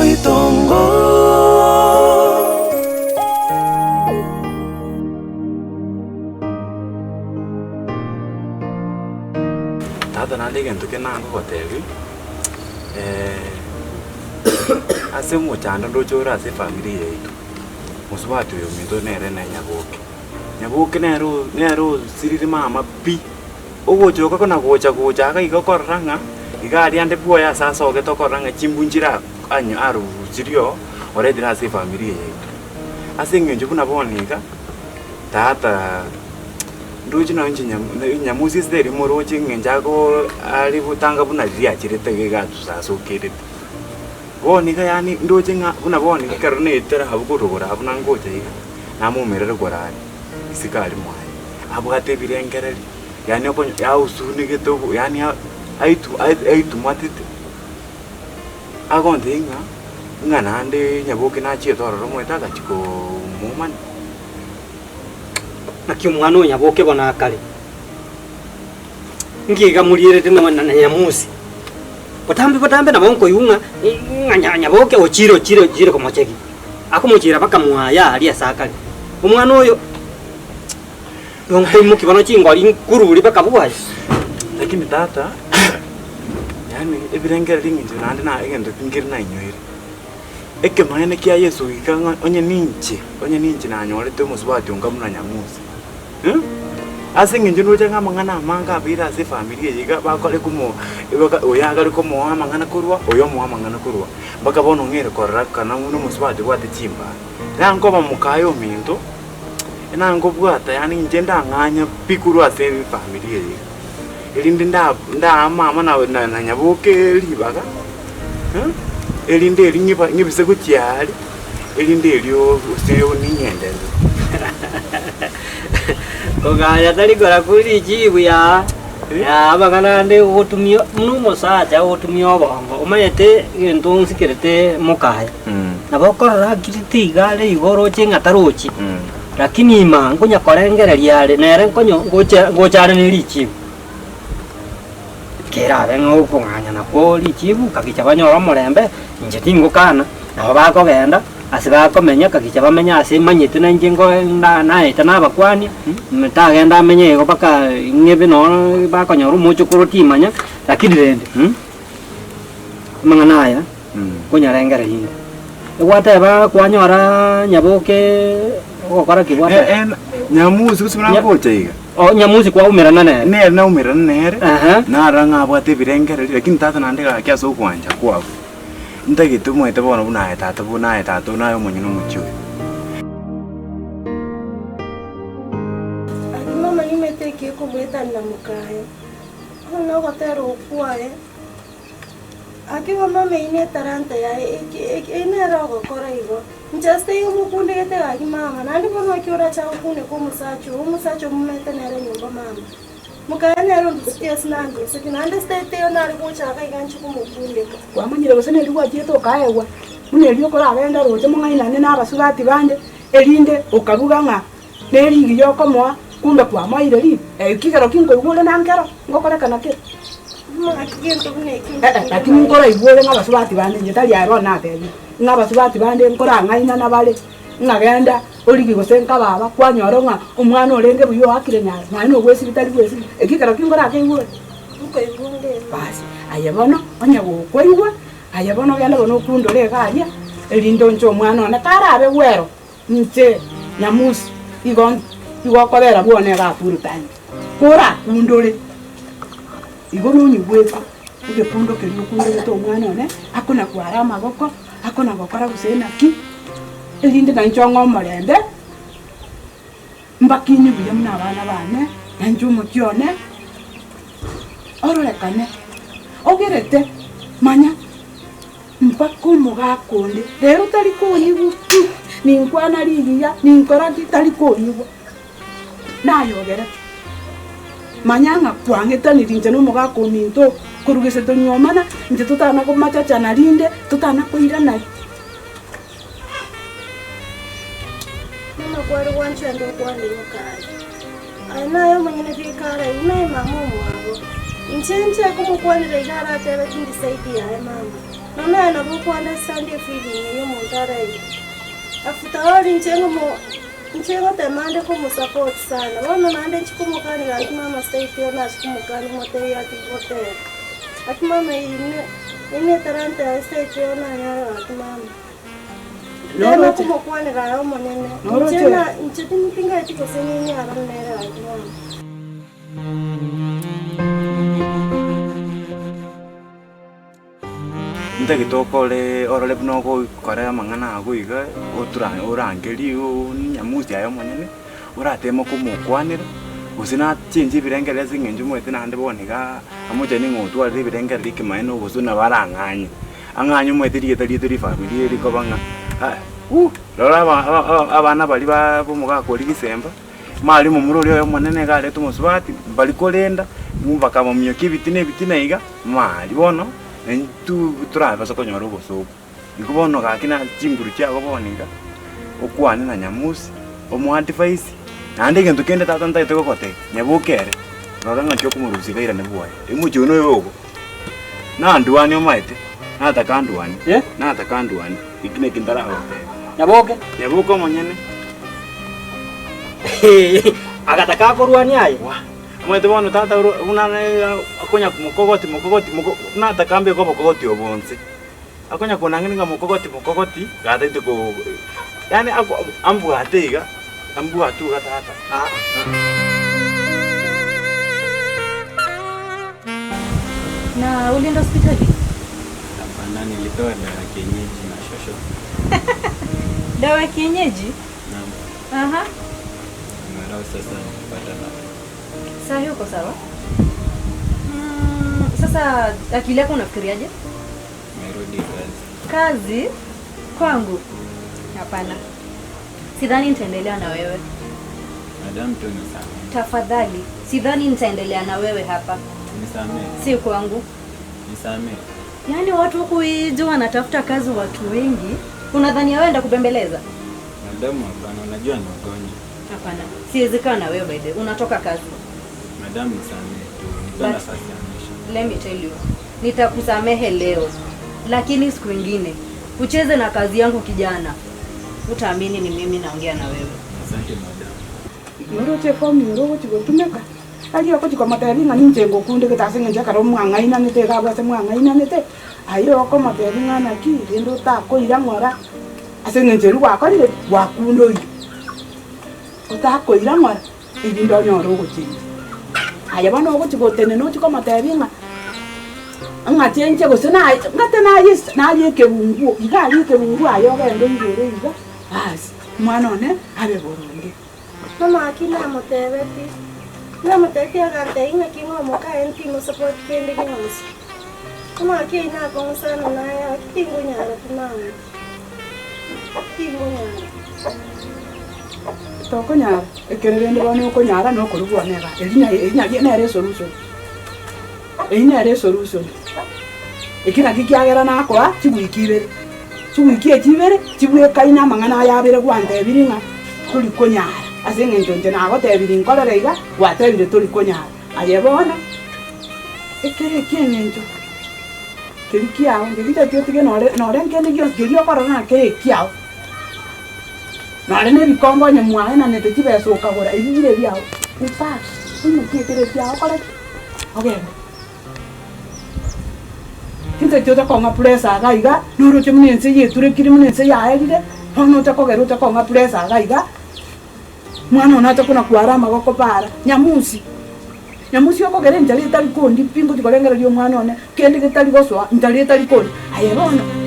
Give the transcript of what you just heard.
Oboitongo. Tata naende egento kende nagogotebia, ase omochando ndoche ore ase efamiri yaito, mosubati oyo ominto nere ne Nyaboke. Nyaboke nere o nere osirire mama pi, ogocha oko na gocha gocha iga iga okorora ng'a iga aria ande bwoye ase asogete okorora ng'a chimbu nchire anyo arusirie oo, oretire ase efamiri eye yaito. Ase eng'encho buna bono iga, tata ndoche nonye inche nyamu nyamusi ase teri moroche eng'encho ago are gotanga buna riria acherete iga iga atusasokerete. Bono iga yaani ndoche ng'a buna bono iga ekero naetera abwo korwa igoro abwo buna ngocha iga, namoumerere igoro aria, isiko aria mwaye, abwate ebirengererio, yaani okonye ausunegete obo yaani aitu aitumatete, agontebia ng'a, ng'a naende nyaboke nachiete ororo omanyete agachia komoumana. Naki omwana o nyaboke bono akare, nki iga morierete na na nyamusi? Botambe botambe nabo nkoigwa ng'a ng'a nya nyaboke ochire ochire ochire komochegia, akomochiera mpaka mwaye aria ase akare. Omwana oyo igo nkoimokia bono chingori nkurure mpaka bwaye. Lakini tata, yaani ebirengererio eng'encho naende na egento nkere nainyoire, ekemaene kia Yeso goika ng'a onye ninche, onye ninche nanyorete omosubati onga buna Nyamusi. Ase eng'encho ndoche ng'a amang'ana amange abeire ase efamiri eye iga bakore komo baka oyo agare komoa amang'ana korwa, oyo omoa amang'ana korwa, mpaka bono ong'eire korora kana buna omosubati obwate chimbaa. Nankoba mokaye ominto, nankobwata yaani inche ndang'anye pi korwa ase efamiri eye iga, erinde nda ndaa mama na na nyaboke ribaga, erinde erio ng'iba ng'ibise gochia aria. Erinde erio gose ning'enderere. Koganya tari korakwa richibu yaa, yaa amang'ana ande ogotumia buna omosacha ogotumia obongo, omanyete egento onsikerete mokaya, nabo okorora akirete iga are igo oroche ng'a tarochi, lakini ima nkonya korengereria are nere nkonyo ngocha ngocha are ne richibu. Kerabe ng'a okong'anya nakwo richibu, kagicha banyore omorembe, inche tingokana, nabo bakogenda ase bakomenya, kagicha bamenye ase manyete na inche nko na naeta nabakwania, tagenda amenye igo mpaka ng'ebe noo bakonyora omochokoro timanya, lakini rende amang'ana aya nkonyarengereria inde. Egwateba kwanyoraa nyaboke ogokora ki gwateba? Nyamusi gose buna ngocha iga. Oh, nyamusi kwaumerana nere. Nere naumerana nere, narora ng'a abwate ebirengererio, lakini tata naende gaki ase ogwancha kwabo, ntagete omanyete bono buna aye tata buna aye tata buna aye omonyene omochie oyo. Aki mama nimete eki ekomoetanera mokaye, bono nogotera okwo kwaye, Aki bono omeine etalanta yaye, eki eki eyio nere ogokora igo. Inche ase taiyo omokundegete gaki mama, naende bono naki orache agokuneka omosacha oo, omosacha omomete nere nyomba mama. Mokaye nere ondusetie ase nandusetie, naende ase taiyo taiyo nare gocha iga iga nche komokundeka. Kwamanyire gose neri gwachiete okaegwa, buna erio okoragenda roche mong'ainane na abasubati bande, erinde okabuga ng'a nerigiya okomoa, kumbe kwamoeire ribu. Ekigero ki nkoigwa ore na nkero, ngokorekana kere? Eh, lakini nkoraigwa ore ng'a abasubati bande, inche tari aye bono natebire, ng'a abasubati bande nkorang'ainana bare, ng'a genda origie gose nka baba, kwanyora ng'a omwana orenge buya oakire nyaro, nonya na ogwesibia tari gwesibia, ekigero ki nkorakeigwe ore? Basi, aye bono, onye gokoigwa, aye bono genda bono okundore iga aria, erinde onche omwana one karabe bwero. Inche Nyamusi igo igo okobera bwone iga full time, korakundore igo nonyigwete egekundo keria okundorete omwana one, akona kwara amagoko, akona gokora gose naki, erinde nainche ong'e omorembe, mbakinie buya buna abana bane, nainche omochie one, ororekane, ogerete manya. Mpaka omogaka onde rero tari konyigwa pi, ninkwana rigiya, ninkora ki, tari konyigwa. Nayogerete, manya ng'a kwang'etanirie inche na omogaka ominto korwa gese tonyuomana, inche totana komachachana rinde, totana koirana. Mama kware gwanchera nde okwane mokaye. Aye naye omonyene bweka araigwe naye mama omwabo. Inche nche komokwanera iga aratebe tindi side yaye mama. Nonya aye nabo oko understand efeeling eywo omonto araigwe. After all inche ngomo inche ngotema ande komosupport sana, bono naende nchi komokani gaki mama sitaiyo nachi komokani motebie atige gotera. Gaki mama eyio eyio ne etalanta yaye sitaiyo nanyare gaki mama. Tema Noroche komokwanera aye omonene, inche noroche na inche tingaeti gose ninyara nere gaki mama. Ntagete okore orore buna ogokora amang'ana ago iga, otura orangerie nyamusi aye omonyene, orateme komokwanera, gose nachengie ebirengererio ase eng'encho omanyete naende bono igaa, amochani ng'a otwarire ebirengererio ekemanyererio gose nabo arang'anye, ang'anye omanyete rieta riaito rifamiri eri rikoba ng'a rora aba aba abana baria ba omogaka oria risemba. Mari momura oria omonene iga arete omosubati, mbari korenda, bakamomiokia ebitina ebitina iga, mari bono intwe torabase konyora obosooku. Igo bono gaki na chinguru chiago bono iga, okwane na Nyamusi, omoadvise, naende egento kende tata ntagete gogotebia, nyaboke ere, rora ng'aki okomorusia iga airane bwoye, emochie oyo noyo ogo, nandwanie omaete, nataka ndwanie, Eh? nataka ndwanie, eki naki ntaragotebia. Nyaboke. Nyaboke omonyene. Agataka akorwania aye. Omanyete bono tata oro buna akonya mokogoti mokogoti moko buna atakambe iga obokogoti obo onsi. Akonya konang'ina ng'a mokogoti mokogoti, gataete ko yaani ako ambwate iga, ambwate iga tata. Na ulienda hospitali? Hapana, nilipewa dawa ya kienyeji na shosho. Dawa ya kienyeji? Naam. Aha. Angalau sasa nimepata nafuu. Saa hii uko sawa? Mm, sasa akili yako unafikiriaje? Nimerudi kazi. Kazi kwangu? Hapana. Sidhani nitaendelea na wewe. Madam tu nisamehe. Tafadhali, sidhani nitaendelea na wewe hapa. Nisamehe. Si kwangu. Nisamehe. Yaani watu huku nje wanatafuta kazi watu wengi. Unadhani wewe ndakubembeleza? Madamu hapana, unajua ni ugonjwa. Hapana. Siwezi kaa na wewe by the way. Unatoka kazi. Madamu nisamehe tu. Nipe But- nafasi ya mwisho. Let me tell you. Nitakusamehe leo. Lakini siku ingine ucheze na kazi yangu kijana. Utaamini ni mimi naongea na wewe. Asante madamu. Noroche efomu ere ogochi gotumeka, aria ogochi komotebia ng'a ninche ngokundegete ase eng'encho ekero mwang'ainanete iga abwo ase mwang'ainanete, aye okomotebia ng'a naki rende otakoira ng'ora ase eng'encho eria gwakorire ki? Gwakunda oyio. Otakoira ng'ora, erinde onyore ogochenchia. Aye bono ogochi gotenena ochi komotebia ng'a ng'a chenchia gose naye ng'ate naye ase naye ekebunguo, iga aria ekebunguo aye ogende oigore iga, baas, omwana one abe boronge. Mama gaki namotebetie, namotebetie agantebia ng'aki ng'a omokaye ntimosupport kende gionsi. Mama gaki eyio nakong'u sana naye gaki tingonyara pi mama, tingonyara. Tokonyara, ekero rende bono okonyara nokorwa bwane igaa, eri na eri nario nere esolution, eyio nere esolution. Eki naki kiagera nakoa chiwiki ibere, chiwiki echi ibere chibwekaine amang'ana aya abere gwantebirie ng'a tori konyara ase eng'encho inche nagotebirie nkorere iga, gwatebire tori konyara. Aye bono, ekere ekieng'encho keria kiago inche ntagete otige nore nore nkende gionsi keria okorora ng'a kere ekiao. Nore na ebikombe onye mwaenanete chibesa okagora, ebi bire ebiao, in fact oimokie ekere ekiao okore ki? Ogende. Chinsa ocha kong'a pressure iga iga, noroche buna ense yeturekire buna ense yaerire, bono ocha kogera ocha kong'a pressure iga iga, mwana one acha kona kwara amagoko para, nyamusi, nyamusi okogera enchara etari kondi pi ngochi korengereria omwana one, kende getari gosoa, nchara etari kondi, aye bono.